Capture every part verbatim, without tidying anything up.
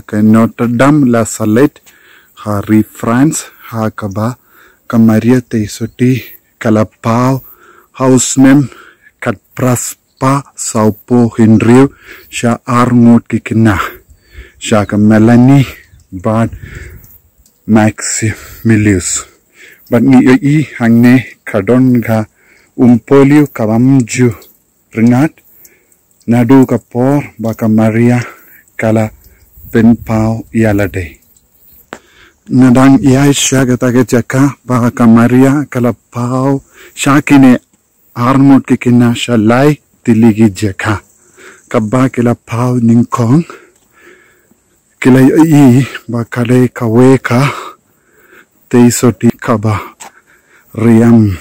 ka Notre Dame La Salette ha ri France, ha kaba ka Maria Theisotti ka la paw ha u snem khatphra spah sawphew hynriew sha arngut ki khynnah, sha ka Melanie bad Maximilius. Bad ngi ïohi hangne ka don ka umpohliew kabym ju rngat naduh ka por ba ka Maria ka la pynpaw ïa lade. Nga dang ïaid sha kata ka jaka ba ka Maria ka la paw sha kine arngut ki khynnah sha lai tylli ki jaka. Kaba ki la paw nyngkong, ki la ïohi ba ka dei kawei ka Theisotti kaba riam,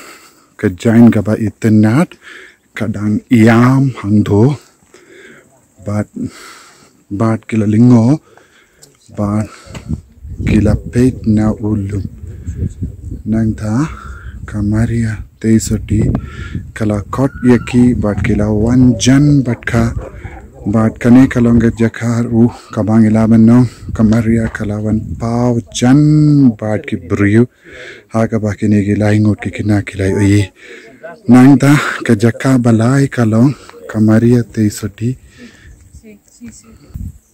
ka jaiñ kaba itynnad, ka dang ïam hangto. Bad, bad ki la lyngngoh, bad ki la peit na u lum. Nangta ka Maria Theisotti ka la khot ïa ki bad ki la wan jan bad ka. Bad kane ka long ka jaka ruh kaba ngi lah ban ong ka Maria ka la wan paw jan bad ki briew ha kaba kine ki lai ngut ki khynnah ki la ïohi. Nangta ka jaka ba lai ka long ka Maria Theisotti.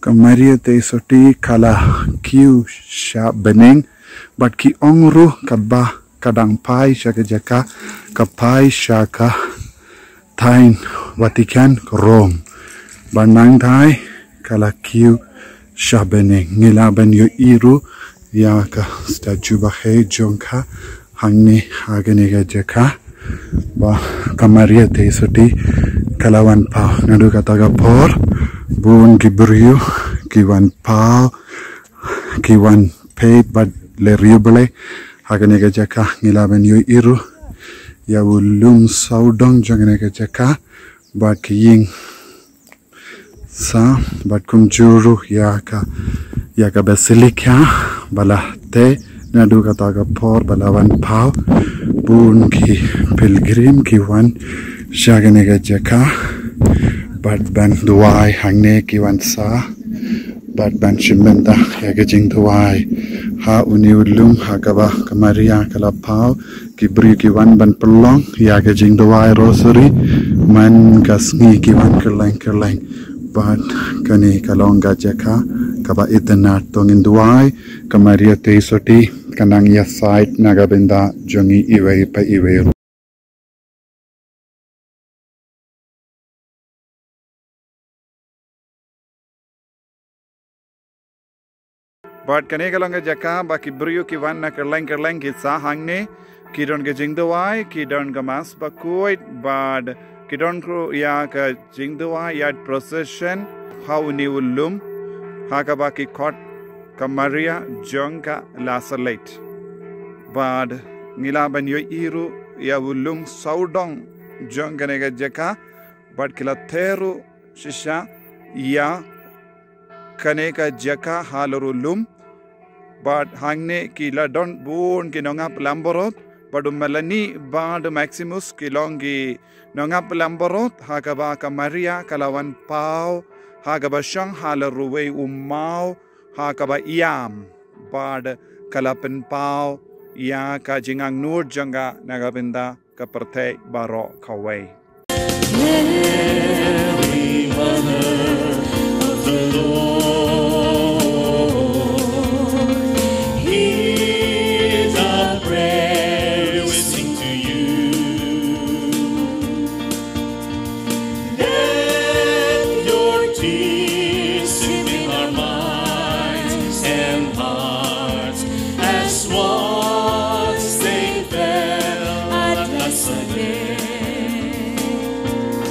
Ka Maria Theisotti ka la kiew sha bneng bad ki ong ruh kaba ka dang phai sha ka jaka, ka phai sha ka thaiñ Vatican, Rome. Bad nangta ka la kiew sha bneng. Ngi lah ban ïohi ruh ïa ka statue ba heh jong ka hangne ha kane ka jaka ba ka Maria Theisotti ka la wan paw. Naduh kata ka por bun ki briew ki wan paw, ki wan peit bad leh riew blei ha kane ka jaka. Ngi lah ban ïohi ruh ïa u lum sawdong jong kane ka jaka bad ki ïing sa, bad kumjuh ruh ïa ka, ïa ka basilica ba la teh naduh kata ka por ba la wan paw. Bun ki pilgrim ki wan sha kane ka jaka bad ban duwai hangne, ki wan sa bad ban shim bynta ïa ka jingduwai ha une u lum ha kaba ka Maria ka la paw. Ki briew ki wan ban pynlong ïa ka jingduwai rosary man ka sngi, ki wan kylleng kylleng. Bad kane ka long ka jaka kaba itynnad. To ngin duwai, ka Maria Theisotti ka nang ïasaid na ka bynta jong ngi iwei pa iwei. Bad kane ka long ka jaka ba ki briew ki wan na kylleng kylleng ki sah hangne, ki don ka jingduwai, ki don ka mass bakhuid, bad ki don ruh ïa ka jingduwai ïa procession ha une u lum ha kaba ki khot ka Maria jong ka La Salette. Bad ngi lah ban ïohi ruh ïa u lum sawdong jong kane ka jaka, bad ki la teh ruh shisha ïa kane ka jaka halor u lum. Bad hangne ki la don bun ki nongap langbrot, bad u Melanie bad u Maximus ki long ki nongap langbrot ha kaba ka Maria ka la wan paw ha kaba shong halor uwei u maw ha kaba ïam, bad ka la pynpaw ïa ka jingangnud jong ka na ka bynta ka pyrthei baroh kawei.